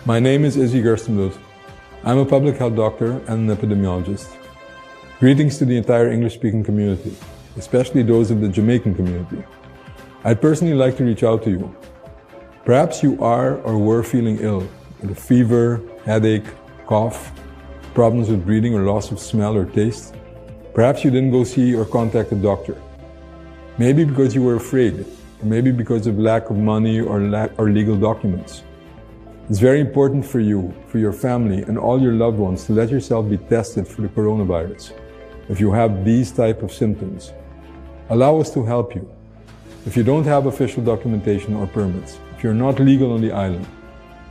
My name is Izzy Gerstenbluth. I'm a public health doctor and an epidemiologist. Greetings to the entire English-speaking community, especially those of the Jamaican community. I'd personally like to reach out to you. Perhaps you are or were feeling ill, with a fever, headache, cough, problems with breathing or loss of smell or taste. Perhaps you didn't go see or contact a doctor. Maybe because you were afraid, or maybe because of lack of money or lack or legal documents. It's very important for you, for your family, and all your loved ones to let yourself be tested for the coronavirus if you have these type of symptoms. Allow us to help you. If you don't have official documentation or permits, if you're not legal on the island,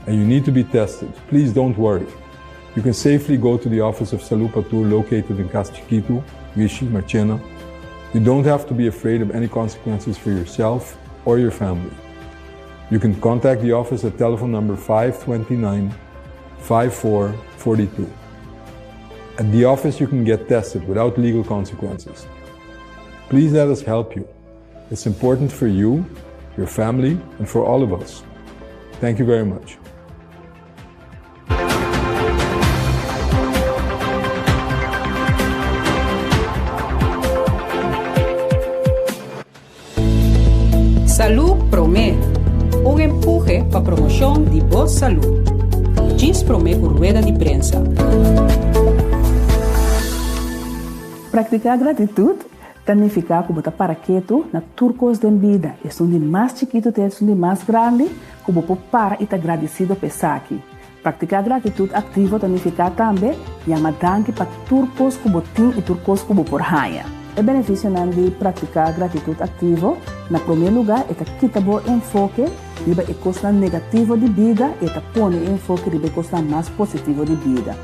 and you need to be tested, please don't worry. You can safely go to the office of Salupatur located in Cas Chiquito, Vichy, Marchena. You don't have to be afraid of any consequences for yourself or your family. You can contact the office at telephone number 529 5442. At the office, you can get tested without legal consequences. Please let us help you. It's important for you, your family, and for all of us. Thank you very much. Salú Promé, un empuhe pa promoshon di bo salú. Djis promé ku rueda di prensa. Praktiká gratitut ta nifiká ku bo ta para ketu na tur kos den bida, esun di mas chikitu te esun di mas grandi, ku bo por para i ta gradisido pa esaki. Praktiká gratitut aktivo ta nifiká tambe yama danki pa tur kos ku bo tin i tur kos ku bo por haña. E benefisionan di praktiká gratitut aktivo, Na promé lugá e ta kita bo enfoke riba e kosnan negativo di bida i e ta pone e enfoke riba e kosnan mas positivo di bida.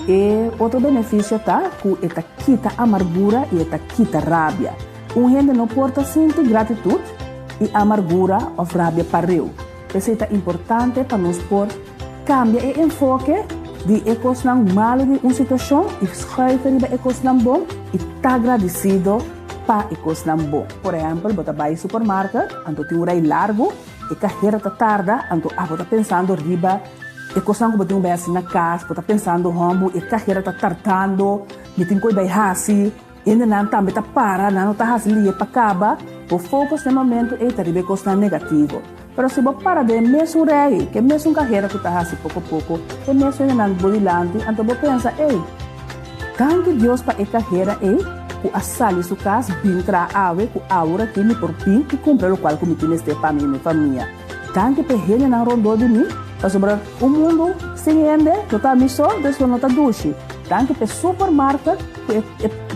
E otro benefisio ta ku e ta kita amargura i e ta kita rabia. Un hende no por ta sinti gratitut i amargura òf rabia pareu. P'esei ta importante pa nos por kambia e enfoke di e kosnan malu di un situashon i schuiven riba e kosnan bon i ta gradisido pa e kosnan bon. Por ehèmpel, bo ta bai supermarket, anto tin un rei largu, e kahera ta tarda, anto abo ta pensando riba e kosnan ku bo tin ku bai hasi na kas, bo ta pensando, Hòmbu, e kahera ta tardando, mi tin ku bai hasi. Hendenan tambe ta para, nan no ta hasi lihe pa kaba. Bo focus na e momento ei ta riba e kosnan negativo. Pero si bo para den e mesun rei, ku e mesun kahera ku ta hasi poko poko, e mesun hendenan bo dilanti, anto bo pensa, Ey, danki Dios pa e kahera ei ku a sali su kas bin traha awe, ku awor aki mi por bin i kumpra lokual ku mi tin mester pa mi i mi famia. Danki pa e hendenan rondó di mi, pasobra un mundu sin hende lo ta mi so, dus lo no ta dushi. Danki pa e supermarket. Ku e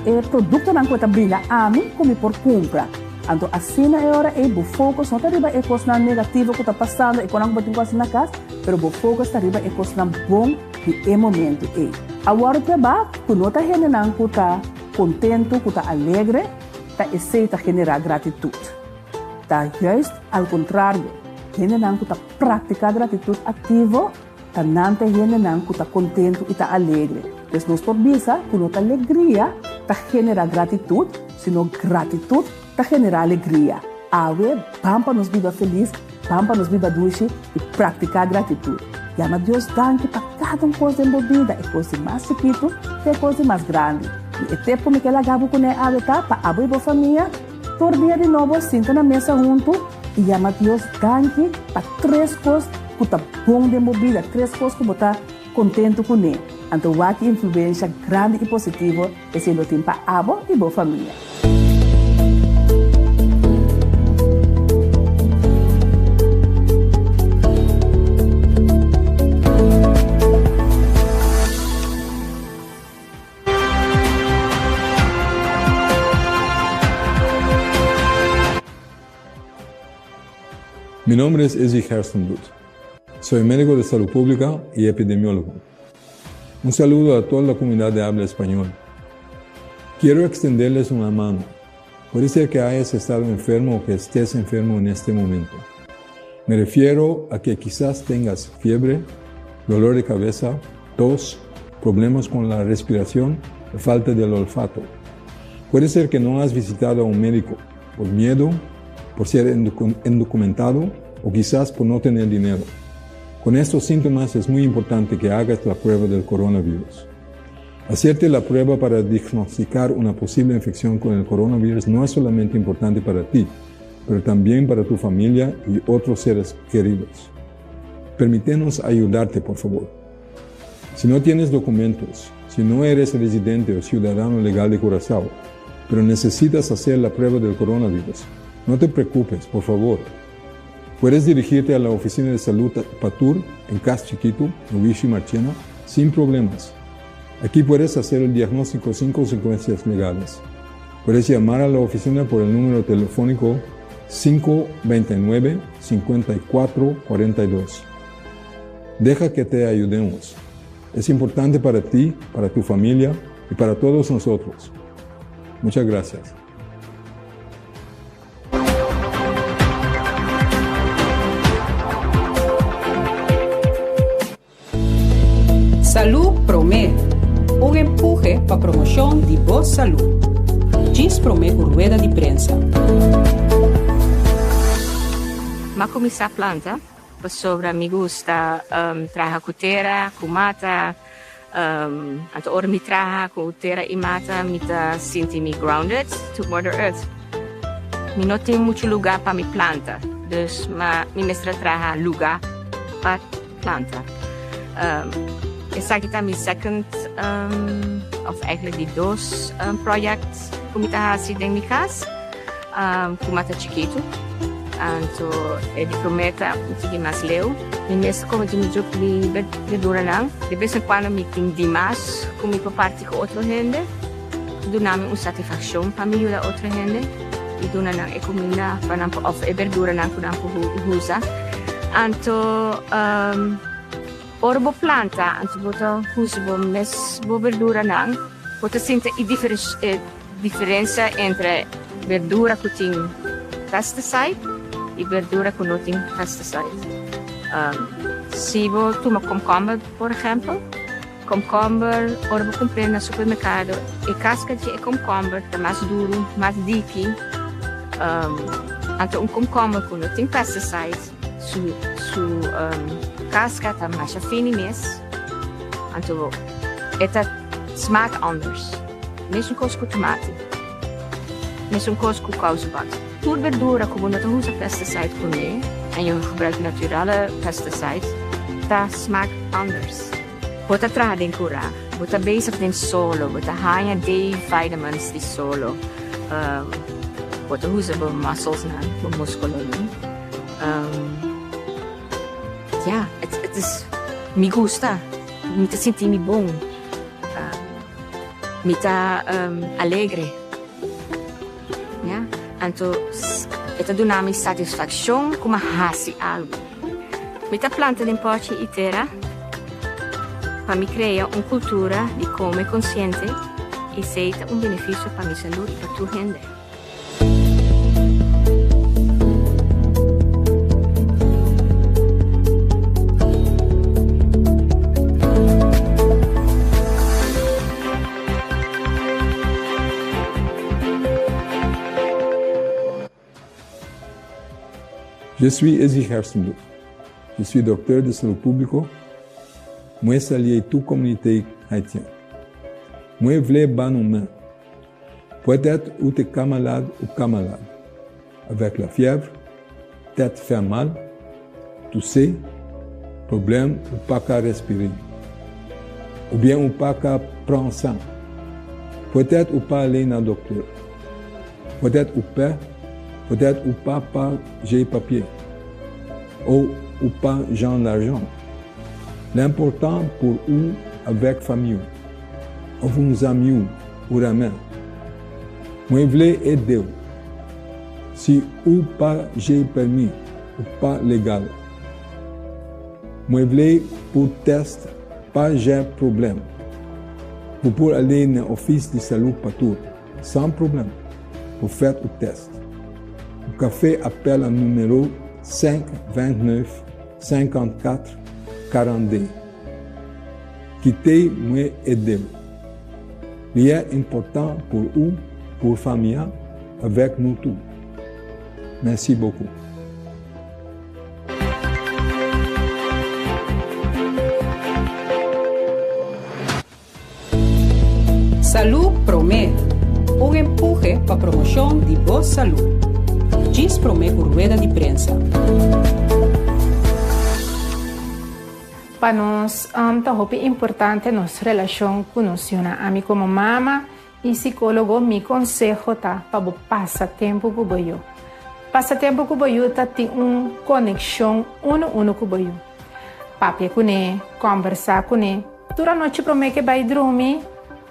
e produktonan ku e ta brinda ami ku mi por kumpra. Anto asina e ora ei bo focus no ta riba e kosnan negativo ku ta pasando, e konan ku bo tin ku hasi na kas, pero bo focus ta riba e kosnan bon di e momento ei. Awor prueba ku no ta hendenan ku ta kontentu, ku ta alegre, ta esei ta generá gratitut. Ta juist al kontrario, hendenan ku ta praktiká gratitut aktivo, Ta nan ta e hendenan ku ta kontentu i ta alegre. Pues nos por bisa ku no ta alegria ta generá gratitut, sino gratitut ta generá alegria. Awe, ban pa nos biba felis, ban pa nos biba dushi i praktiká gratitut. Yama Dios danki pa kada un kos den bo bida, e kos di mas chikitu te e kos di mas grandi. I e tep ku mi ke laga bo kuné awe ta pa abo i bo famia tur dia di nobo sinta na mesa huntu i yama Dios danki pa tres kos ku ta bon den bo bida, tres kos ku bo ta kontentu kuné. Anto wak ki influensha grandi i positivo esei lo tin pa abo i bo famia. Mi nombre es Izzy Gerstenbluth. Soy médico de salud pública y epidemiólogo. Un saludo a toda la comunidad de habla español. Quiero extenderles una mano. Puede ser que hayas estado enfermo o que estés enfermo en este momento. Me refiero a que quizás tengas fiebre, dolor de cabeza, tos, problemas con la respiración o falta del olfato. Puede ser que no has visitado a un médico por miedo, por ser indocumentado o quizás por no tener dinero. Con estos síntomas es muy importante que hagas la prueba del coronavirus. Hacerte la prueba para diagnosticar una posible infección con el coronavirus no es solamente importante para ti, pero también para tu familia y otros seres queridos. Permítenos ayudarte, por favor. Si no tienes documentos, si no eres residente o ciudadano legal de Curazao, pero necesitas hacer la prueba del coronavirus, no te preocupes, por favor. Puedes dirigirte a la oficina de salud Patur en Cas Chiquito, Novishi Marchena, sin problemas. Aquí puedes hacer el diagnóstico sin consecuencias legales. Puedes llamar a la oficina por el número telefónico 529-5442. Deja que te ayudemos. Es importante para ti, para tu familia y para todos nosotros. Muchas gracias. Salú Promé, un empuhe pa promoshon di bo salú. Djis promé ku rueda di prensa. M'a kuminsá planta pasobra mi gusta traha ku tera, ku mata. Anto ora mi traha ku tera i mata mi ta sinti mi grounded to mother earth. Mi no tin muchu lugá pa mi planta, dus ma mi mester a traha lugá pa planta. Esaki ta mi second of eigenlijk di dos project ku mi ta hasi den mi kas ku mata chikitu. Anto e di promé ta un tiki mas leu. Mi mes ta kome di mi druk di berduranan. De bes en kuando mi tin dimas ku mi por parti ku otro hende. Duna mi un satisfakshon pa mi yuda otro hende i duna nan e kuminda pa nan por òf e berduranan ku nan por usa. Anto ora bo planta anto bo ta usa bo mes bo berduranan bo ta sinti e diferensia entre berdura ku tin pesticide i berdura ku no tin pesticide. Si bo tuma komkomber por ehèmpel. Komkomber, ora bo kumpr'é na supermerkado, e kaska dje e komkomber ta mas duru, mas diki. Anto un komkomber ku no tin pesticides, su su kaska ta masha fini mes, anto e ta smaak anders. Mesun kos ku tomati, mesun kos ku kousebat. Tur berdura ku bo no ta usa pesticide kuné en jo gebruik naturale pesticides, ta smaak anders. Bo ta traha den kurá, bo ta bezig den solo, bo ta haña D-vitamins di solo, bo ta usa bo musclesnan, bo muskulonan. Ya, het is, mi gusta, mi ta sinti mi bon, mi ta alegre. Ya, anto e ta duna mi satisfakshon ku mi a hasi algu. Mi ta planta den pòchi i tera pa mi krea un kultura di kome konsiente i esei ta un benefisio pa mi salú i pa tur hende. Je suis Izzy Gerstenbluth. Je suis docteur de salud público. Mwen salye tout communauté haïtienne. Mwen vle ban nou men. Peut-être ou te ka malade ou ka malade. Avec la fièvre, tête fait mal, tousser, problème ou pa ka respire. Ou bien ou pa ka pran sang. Peut-être ou pa ale nan docteur. Peut-être ou pè, peut-être ou pa pa gen papye. Ou ou pa gen lajan. L'important pour ou avèk fanmi ou, òf un zanmi ou ou renmen. Mwen vle ede ou. Si ou pa gen pèmi, ou pa legal. Mwen vle pou test pa gen pwoblèm. Ou por ale nan ofis di salud Patur san pwoblèm pou fèt ou test. Ou ka fè apèl a nimewo 5 29 54 42. Kite mwen ede ou. Li è enpòtan pou ou, pou fanmi an, avèk nou tou. Mèsi bokou. Salú Promé, un empuhe pa promoshon di bo salú. Djis promé ku rueda di prensa. Pa nos ta hopi importante nos relashon ku nos yunan. Ami komo mama i sikólogo mi konseho ta pa bo pasa tempu ku bo yu. Pasa tempu ku bo yu ta tin un konekshon unu unu ku bo yu. Papia kuné, kòmbersá kuné. Tur anochi promé ke bai drumi,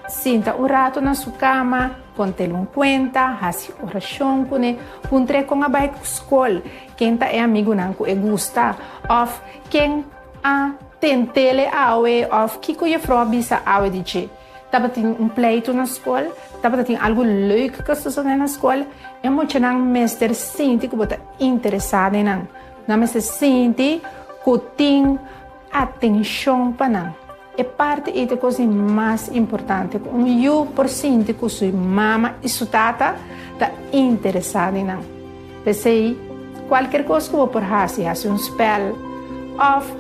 sinta un ratu na su kama, kont'el un kuenta, hasi orashon kuné, puntr'é kon a bai ku skol, ken ta e amigunan ku e gusta, òf ken a tent'el e awe òf kiko jefrou a bisa awe di dje. Tabatin un pleitu na skol? Tabata tin algu leuk ku a sosodé na skol? E muchanan mester sinti ku bo ta interesá den nan. Nan mester sinti ku tin atenshon pa nan. E parti ei ta e kos di mas importante, ku un yu por sinti ku su mama i su tata ta interesá den nan. P'esei, kualker kos ku bo por hasi, hasi un spèl òf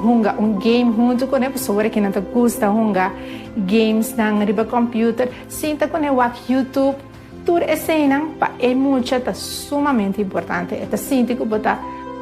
hunga un game huntu kuné, pasobra kinan ta gusta hunga gamesnan riba kòmpiuter, sinta kuné wak YouTube. Tur eseinan pa e mucha ta sumamente importante. E ta sinti ku bo ta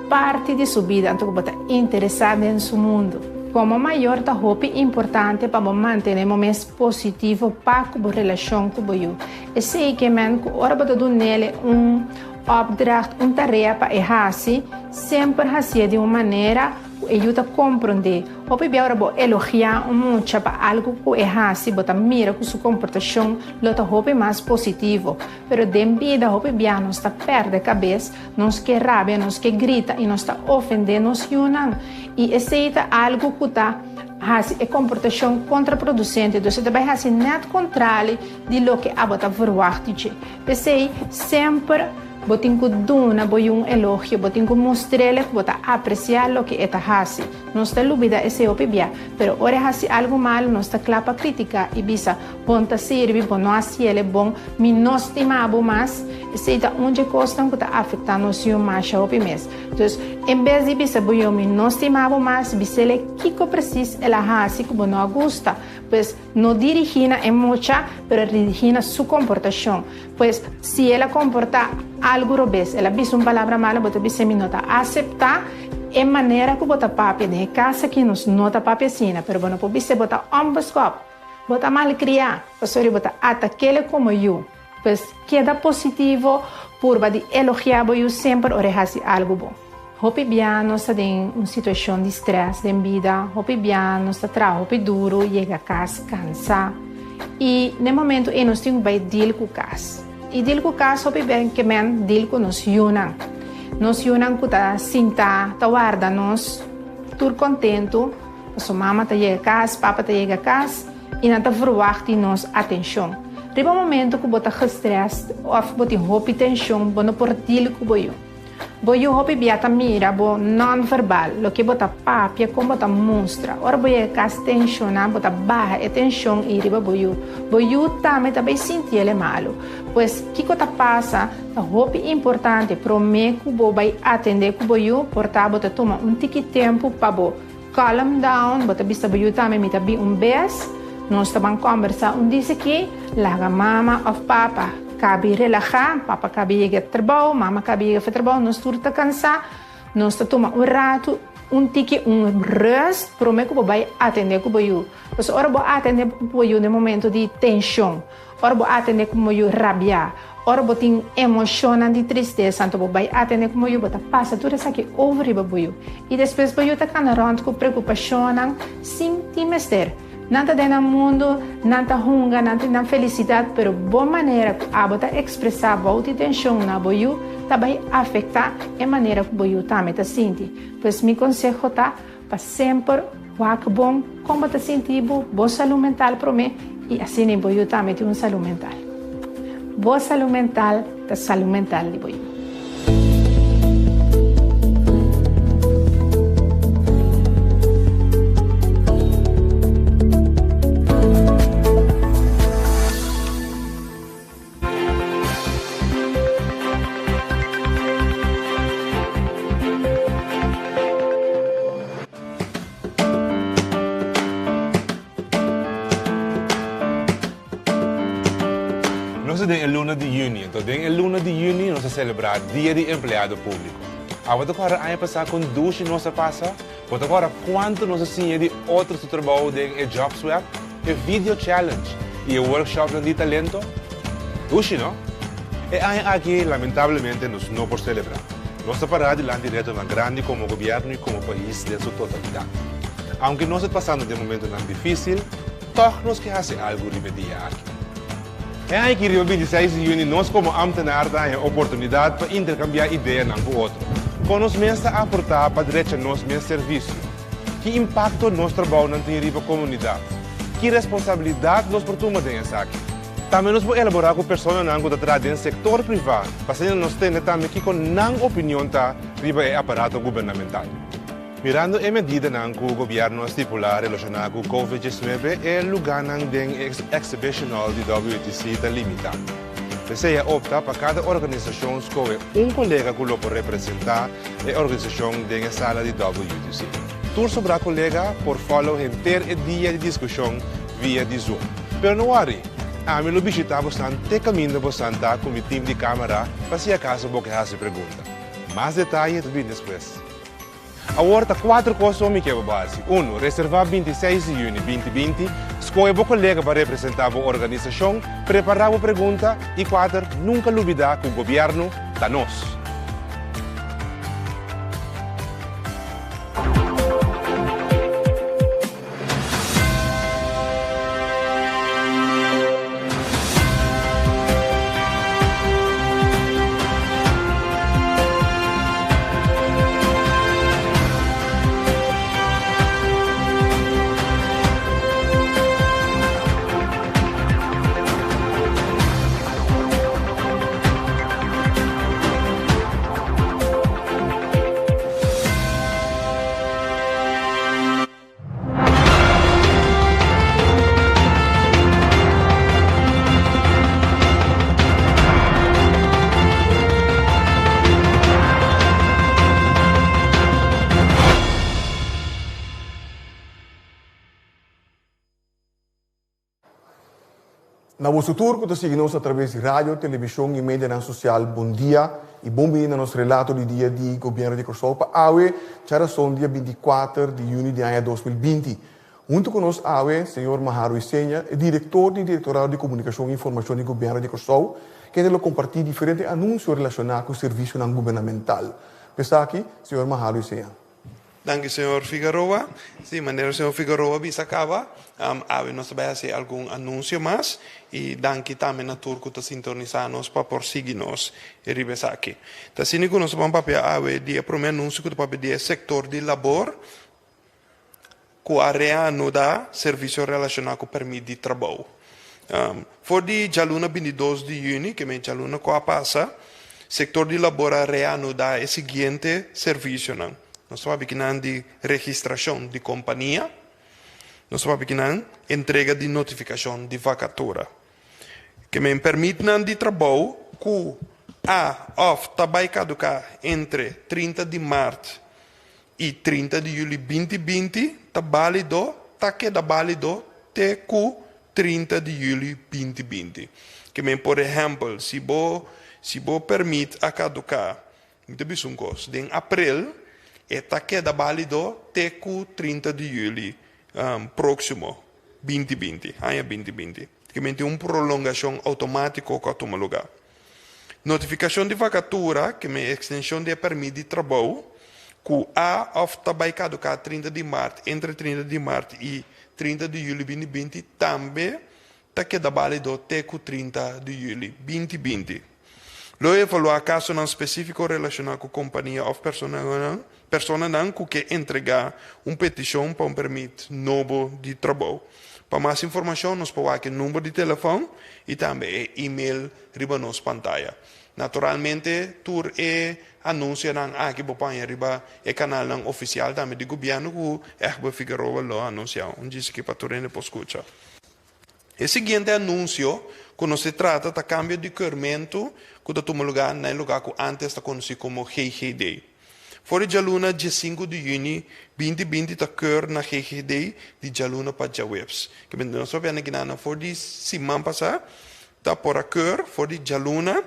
parti di su bida, anto ku bo ta interesá den su mundu. Komo mayor ta hopi importante pa bo mantené bo mes positivo pa ku bo relashon ku bo yu. Esei ke men ku ora bo ta dun'el un opdracht, un tarea pa e hasi, semper hasié di un manera ku e yu ta komprondé. Hopi bia ora bo elogiá un mucha pa algu ku e hasi, bo ta mira ku su komportashon lo ta hopi mas positivo. Pero den bida hopi bia nos ta pèrdè kabes, nos ke rabia, nos ke grita i nos ta ofendé nos yunan. I esei ta algu ku ta hasi e komportashon kontraprodusente. Dus e ta bai hasi nèt kontrali di loke abo ta verwagt di dje. P'esei, semper bo tin ku duna bo yu un elogio, bo tin ku mustr'el ku bo ta apresiá loke e ta hasi. Nos ta lubidá esei hopi bia, pero ora e hasi algu malu nos ta kla pa kritiká i bisa, Bon ta sirbi, bo no hasiel e bon, mi no stima bo mas. Esei ta un dje kosnan ku ta afektá nos yu masha hopi mes. Dus, en bes di bisa bo yu mi no stima bo mas, bis'el e kiko presis el a hasi ku bo no a gusta. Pues, No dirigí na e mucha, pero dirigí na su komportashon. Pues, si el a komportá algu robes, el a bisa un palabra malu, bo ta bis'é, Mi no ta aseptá e manera ku bo ta papia. Den e kas akí nos no ta papia asina. Pero bo no por bis'é, Bo ta ònbeskòp, bo ta malkriá, pasobra bo ta atak'é komo yu. Pues, keda positivo, purba di elogiá bo yu semper ora e hasi algu bon. Hopi bia nos ta den un situashon di strès den bida, hopi bia nos ta traha hopi duru, yega kas kansá. I den momentu ei nos tin ku bai dil ku kas. I dil ku kas hopi bia ke men dil ku nos yunan. Nos yunan ku ta sintá ta warda nos tur kontentu, pasobra mama ta yega kas, papa ta yega kas. I nan ta verwagt di nos atenshon. Riba momento ku bo ta gestrest òf bo tin hopi tenshon, bo no por deal ku bo yu. Bo yu hopi bia ta mira bo non-verbal, loke bo ta papia, kon bo ta mustra. Ora bo yega kas tenshoná, bo ta baha e tenshon ei riba bo yu. Bo yu tambe ta bai sinti el e malu. Pues, kiko ta pasa? Ta hopi importante promé ku bo bai atendé ku bo yu, por ta bo ta tuma un tiki tempu pa bo Calm down, bo ta bisa bo yu tambe mi ta bin un bes, nos ta ban combersa un dis aki, laga mama of papa cabi relaha, papa cabi yega trabou, mama cabi yega for trabou, nos tur ta cansa, nos ta tuma un ratu, un tiki un rust prome cu bo bay atende cu bo yu. Pasobra ora bo atende cu bo yu den momento di tension, Ora bo atendé ku moyu rabiá, ora bo tin emoshonnan di tristesa, anto bo bai atendé ku moyu, bo ta pasa tur esaki over riba bo yu. I despues bo yu ta kana rònt ku preokupashonnan sin tin mester. Nan ta den nan mundu, nan ta hunga, nan tin nan felisidat, pero bo manera ku abo ta ekspresá bou di tenshon na bo yu ta bai afektá e manera ku bo yu tambe ta sinti. Pues mi konseho ta Pa semper wak bon kon bo ta sinti bo, bo salú mental promé i asina bo yu tambe tin un salú mental. Bo salú mental ta salú mental di bo yu. ta den e luna di yüni, anto den e luna di yüni nos ta selebrá Dia di Empleado Públiko. Abo ta kòrda aña pasá kon dushi nos a pasa? Bo ta kòrda kuantu nos a siña di otro su trabou den e Jobsweb, e Video Challenge i e workshopnan di talento? Dushi, no? E aña aki lamentablemente nos no por selebrá. Nos ta pará dilanti retonan grandi komo gobièrnu i komo pais den su totalidat. Aunke nos ta pasando den momentonan difísil, Tòg nos ke hasi algu riba e dia aki. E aña aki riba bintiseis di yüni nos komo ámtenar ta haña oportunidat pa interkambiá ideanan ku otro. Kon nos mes ta aportá pa drecha nos mes servisio? Ki impakto nos trabounan tin riba komunidat? Ki responsabilidat nos por tuma den esaki? Tambe nos por elaborá ku personanan ku ta traha den sektor privá pa asina nos tende tambe kiko nan opinion ta riba e aparato gubernamental. Mirando e medidanan ku gobièrnu a stipulá relashoná ku Covid diesnuebe, e lugánan den e Exhibition Hall di WTC ta limitá. P'esei a opta pa kada organisashon skohe un kolega ku lo por representá e organisashon den e sala di WTC. Tur sobrá kolega por follow henter e dia di diskushon via di Zoom. Pero no wòri, ami lo bishitá bosan te kaminda bosan ta ku mi tim di kámara pa si akaso bo ke hasi pregunta. Mas detaye ta bini despues. Awor ta kuater kos so mi ke bo hasi. Unu, reservá 26 di yüni 2020, skohe bo kolega pa representá bo organisashon, prepará bo pregunta i kuater, nunka lubidá ku gobièrnu ta nos. Na boso tur ku ta sigui nos atraves di radio, televishon i medianan sosial, bon dia i bon bini na nos relato di dia di Gobièrnu di Kòrsou pa awe, djarason dia 24 di yüni di aña 2020. Huntu ku nos awe, señor Maharo Isenia, e direktor di Direktorado di Komunikashon i Informashon di Gobièrnu di Kòrsou, kende lo kompartí diferente anunsio relashoná ku servisionan gubernamental. P'esaki, señor Maharo Isenia. Danki señor Figaroa. Si, manera señor Figaroa bisa kaba, awe nos ta bai hasi algun anunsio mas i danki tambe na tur ku ta sintonisá nos pa por sigui nos riba esaki. Ta asina ku nos ta ban papia awe di e promé anunsio ku ta papia di e sektor di labor ku a reanudá servisio relashoná ku pèrmit di trabou. For di djaluna 22 di yüni, ke men djaluna ku a pasa, sektor di labor a reanudá e siguiente servisionan. Nos ta papia kinan di registrashon di kompania, nos ta papia kinan entrega di notifikashon di vakatura. Ke men pèrmitnan di trabou ku a òf ta bai kaduká entre 30 di mart i 30 di yüli 2020 ta bálido, ta keda bálido te ku 30 di yüli 2020. Ke men por ehèmpel, si bo si bo pèrmit a kaduká, mi ta bisa un kos, den aprel e ta keda bálido te ku 30 di yüli próksimo 2020, aña 2020. Ke men tin un prolongashon outomátiko ku a tuma lugá. Notifikashon di vakatura, ke men ekstenshon di e pèrmit di trabou, ku a òf ta bai kaduká 30 di mart, entre 30 di mart i 30 di yüli 2020, tambe ta keda bálido te ku 30 di yüli 2020. Lo evaluá kasonan spesífiko relashoná ku kompania òf personanan personanan ku ke entregá un petishon pa un pèrmit nobo di trabou. Pa mas informashon nos por wak e number di telefòn i tambe e email riba nos pantaya. Naturalmente tur e anunsionan aki bo por haña riba e kanalnan ofisial tambe di gobièrnu ku Egbert Figueroa lo anunsiá. Un djis aki pa tur hende por skucha. E siguiente anunsio ku nos te trata ta kambio di keurmentu ku ta tuma lugá na e lugá ku ántes ta konosí komo GGD. For di djaluna 15 di yüni 2020 ta keur na GGD di djaluna pa djaweps. Ke bende nos papia na kinanan for di siman pasá. Ta por a keur for di djaluna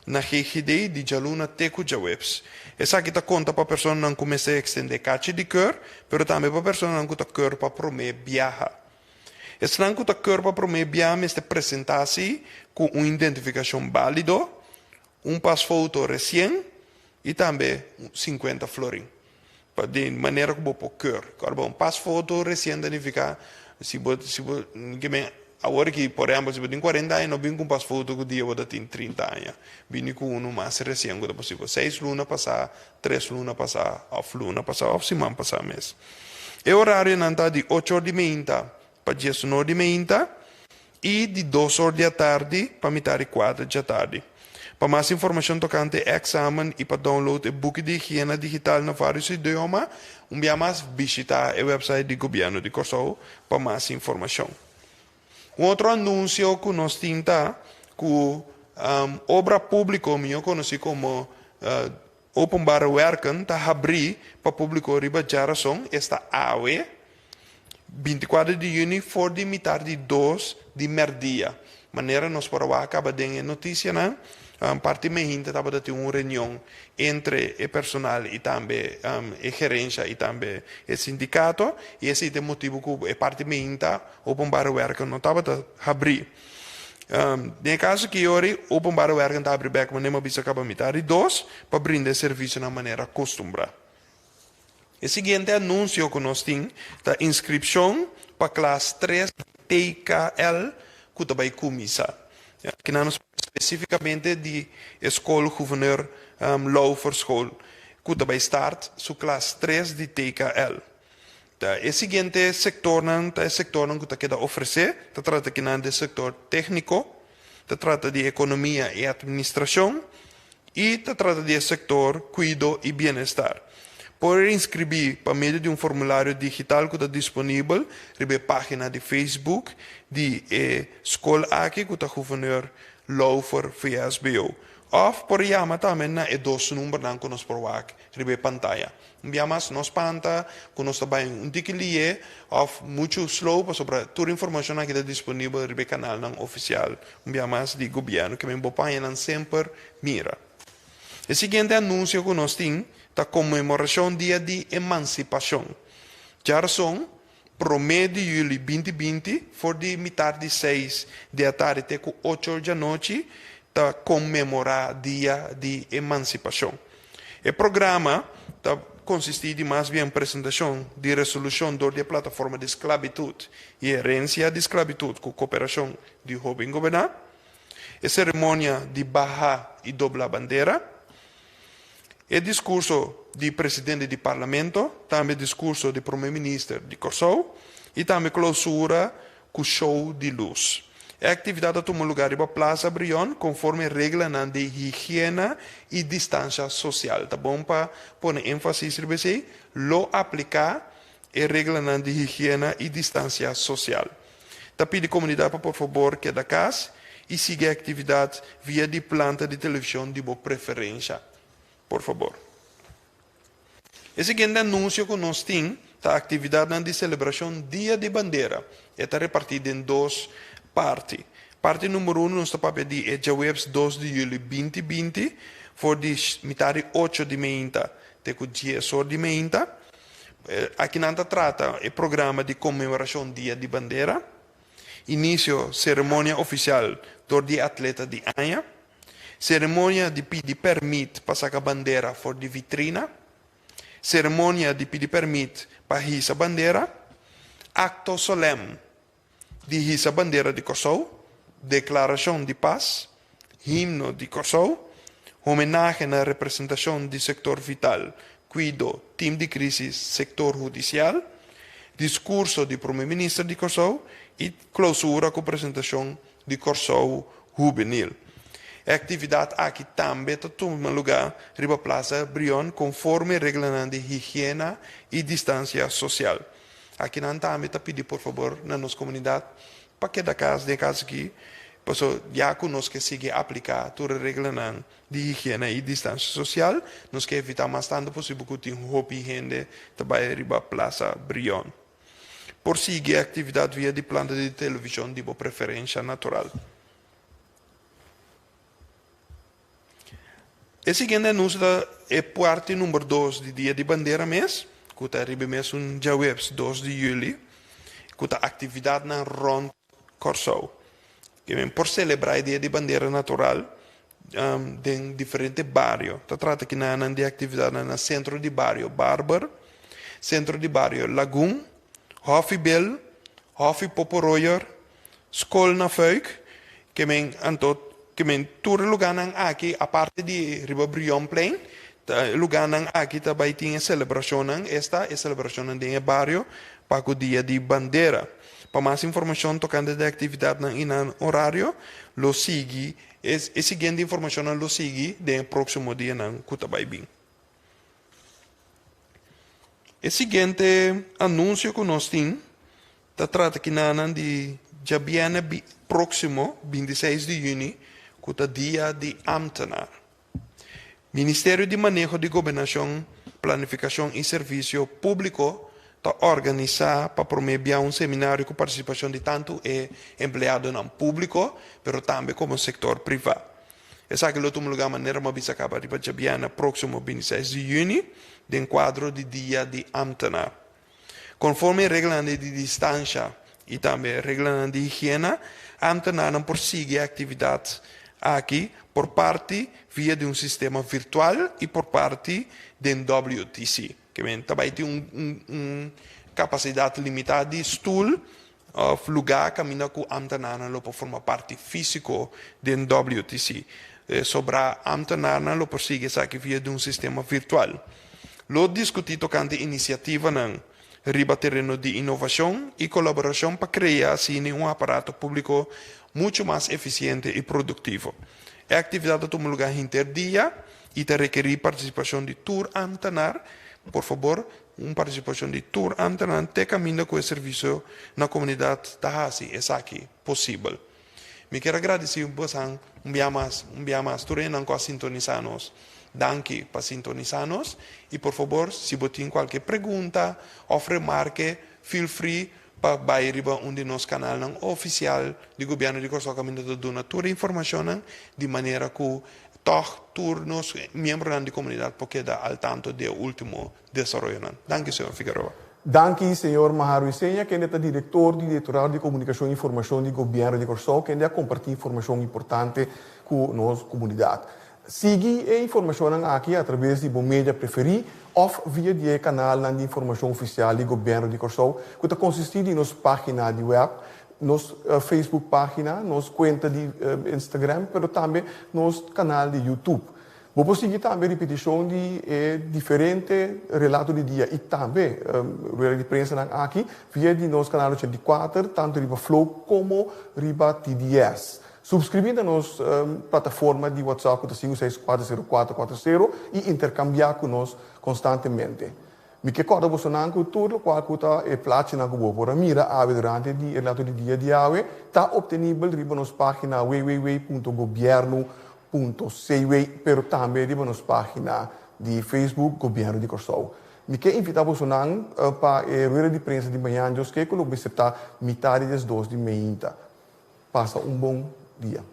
na GGD di djaluna te ku djaweps. Esaki ta konta pa personanan ku mester ekstendé kachi di keur, pero tambe pa personanan ku ta keur pa promé biaha. Esnan ku ta keur pa promé biaha mester presentá si ku un identifikashon bálido, un pasfoto resien i tambe sinkuenta florin. Pa di manera ku bo por keur. Kòrda bo un pasfoto resien ta nifiká si bo si bo ke men awor aki por ehèmpel si bo tin kuarenta aña no bin ku un pasfoto ku dia bo ta tin trinta aña. Bini ku unu mas resien ku ta posibel. Seis luna pasá, tres luna pasá òf luna pasá òf siman pasá mes. E orarionan ta di ocho or di meinta pa diesunor di meinta i di dos or di atardi pa mitar di kuater djatardi. Pa mas informashon tokante e èksamen i pa download e buki di higiena digital na vários idioma, un bia mas bishitá e wèpsait di Gobièrnu di Kòrsou pa mas informashon. Un otro anunsio ku nos tin ta ku Obra Públiko, mihó konosí komo Openbare Werken, ta habrí pa públiko riba djarason, esta awe, 24 di yüni for di mitar di dos di mèrdia. Manera nos por a wak kaba den e notisianan, parti mehinta tabata tin un reunion entre e personal i tambe e gerensha i tambe e sindikato i esei ta e motibu ku e parti mehinta Openbare Werken no tabata habrí. Den e kaso aki yori Openbare Werken ta habri bèk manera mi a bisa kaba mitar di dos pa brinda e servisionan manera kostumbrá. E siguiente anunsio ku nos tin ta inskripshon pa klas tres TKL ku ta bai kuminsá. Akinan nos papia spesífikamente di e skol Gouverneur Laufferschool ku ta bai start su klas tres di TKL. Ta e siguiente sektornan ta e sektornan ku ta keda ofresé, ta trata akinan di sektor tékniko, ta trata di ekonomia i atministrashon, i ta trata di e sektor kuido i bienestar. Por inskribí pa medio di un formulario digital ku ta disponibel riba e página di Facebook di e skol aki ku ta Gouverneur Lauffer VSBO. Òf por yama tambe na e dos numbernan ku nos por wak riba e pantaya. Un bia mas no spanta ku nos ta bai un tiki lié òf muchu slow pasobra tur informashon aki ta disponibel riba e kanalnan ofisial un bia mas di gobièrnu ke men bo paña nan semper mira. E siguiente anunsio ku nos tin ta konmemorashon dia di emansipashon. Djarason, promé di yüli 2020 for di mitar di seis di atardi te ku ocho or djanochi ta konmemorá dia di emansipashon. E programa ta konsistí di mas bien presentashon di resolushon dor di e Plataforma di Sklabitut i Herensia di Sklabitut ku koperashon di Hóben Goberná, e seremonia di baha i dobla bandera, e diskurso di presidente di Parlamento, tambe diskurso di promé minister di Kòrsou i tambe klousura ku show di lus. E aktividat a tuma lugá riba Plaza Brion konforme reglanan di higiena i distansha sosial. Ta bon pa pone énfasis riba esei, lo apliká e reglanan di higiena i distansia sosial. Ta pidi komunidat pa por fabor keda kas i sigui e aktividat via di planta di televishon di bo preferensha. Por fabor. E siguiente anunsio ku nos tin ta aktividatnan di selebrashon Dia di Bandera. E ta repartí den dos parti. Parti number uno nos ta papia di e djaweps dos di yüli 2020 for di mitar di ocho di meinta te ku dies or di meinta. Akinan ta trata e programa di konmemorashon Dia di Bandera. Inisio seremonia ofisial dor di e atleta di aña. Seremonia di pidi pèrmit pa saka bandera for di vitrina. Seremonia di pidi pèrmit pa hisa bandera. Akto solèm di hisa bandera di Kòrsou. Deklarashon di pas. Himno di Kòrsou. Homenahe na representashon di sektor vital, kuido, tim di krísis, sektor hudisial. Diskurso di Prome Minister di Kòrsou i klousura ku presentashon di Kòrsou Hubenil. E aktividat aki tambe ta tuma lugá riba Plaza Brion konforme reglanan di higiena i distansia sosial. Akinan tambe ta pidi por fabor na nos komunidat pa keda kas den e kas aki, paso ya ku nos ke sigui apliká tur e reglanan di higiena i distansia sosial, nos ke evitá mas tantu posibel ku tin hopi hende ta bai riba Plaza Brion. Por sigui e aktividat via di planta di televishon di bo preferensha natural. E siguiente anunsio ta e parti number dos di Dia di Bandera mes, ku ta riba e mesun djaweps dos di yüli, ku ta aktividatnan rònt Kòrsou. Ke men por selebrá e Dia di Bandera natural den diferente bario. Ta trata kinanan di aktividatnan na Sentro di Bario Barber, Sentro di Bario Lagun, Hòfi Bel, Hòfi Poporoyer, Skol na Fuik, ke men anto ke men tur e lugánan aki aparte di riba Brionplein ta e lugánan aki ta bai tin e selebrashonnan, esta e selebrashonnan den e bario pa ku Dia di Bandera. Pa mas informashon tokante di aktividatnan i nan orario lo sigui e e siguiente informashonnan lo sigui den e próksimo dianan ku ta bai bin. E siguiente anunsio ku nos tin Ta trata kinanan di djabièrnè próksimo, 26 di yüni, ku ta Dia di Ámtenar. Ministerio di Maneho di Gobernashon, Planifikashon i Servisio Públiko ta organisá pa promé bia un seminario ku partisipashon di tantu e empleadonan públiko, pero tambe komo sektor privá. Esaki lo tuma lugá manera mi a bisa kaba riba djabièrnè próksimo, 26 di yüni, den kuadro di Dia di Ámtenar. Konforme e reglanan di distansha i tambe reglanan di higiena, ámtenarnan por sigui e aktividat aki por parti via di un sistema virtual i por parti den WTC. Ke men ta bai tin un un kapasidat limitá di stul òf lugá kaminda ku ámtenarnan lo por forma parti físiko den WTC. Sobrá ámtenarnan lo por sigui esaki via di un sistema virtual. Lo diskutí tokante inisiativanan riba tereno di inovashon i kolaborashon pa krea asina un aparato públiko muchu mas efisiente i produktivo. E aktividat ta tuma lugá henter dia i ta rekerí partisipashon di tur ámtenar. Por fabor, un partisipashon di tur ámtenar te kaminda ku e servisio na komunidat ta hasi esaki posibel. Mi kier a gradisí bosan un bia mas, un bia mas, tur hendenan ku a sintonisá nos. Danki pa sintonisá nos i por fabor si bo tin kualke pregunta òf remarke feel free pa bai riba un di nos kanalnan ofisial di Gobièrnu di Kòrsou kaminda ta duna tur e informashonnan di manera ku tòg tur nos miembronan di komunidat por keda al tanto di e último desaroyonan. Danki señor Figueroa. Danki señor Maharu Iseña kende ta direktor di Direktorado di Komunikashon i Informashon di Gobièrnu di Kòrsou kende a kompartí informashon importante ku nos komunidat. Sigui e informashonnan aki atraves di bo media preferí òf via di e kanalnan di informashon ofisial di Gobièrnu di Kòrsou ku ta konsistí di nos página di wèp, nos Facebook página, nos kuenta di Instagram pero tambe nos kanal di YouTube. Bo por sigui tambe ripetishon di e diferente relato di dia i tambe rueda di prensanan aki via di nos kanal 84 tantu riba Flow komo riba TDS. Subskribí na nos plataforma di WhatsApp ku ta 5640440 i interkambiá ku nos konstantemente. Mi ke kòrda bosonan ku tur lokual ku ta e plachinan ku bo por a mira awe durante di e relato di dia di awe ta optenibel riba nos página www.gobiernu.cw pero tambe riba nos página di Facebook Gobièrnu di Kòrsou. Mi ke invitá bosonan pa e rueda di prensa di mañan djoske ku lo mester ta mitá di diesdos di meinta. Pasa un bon dia.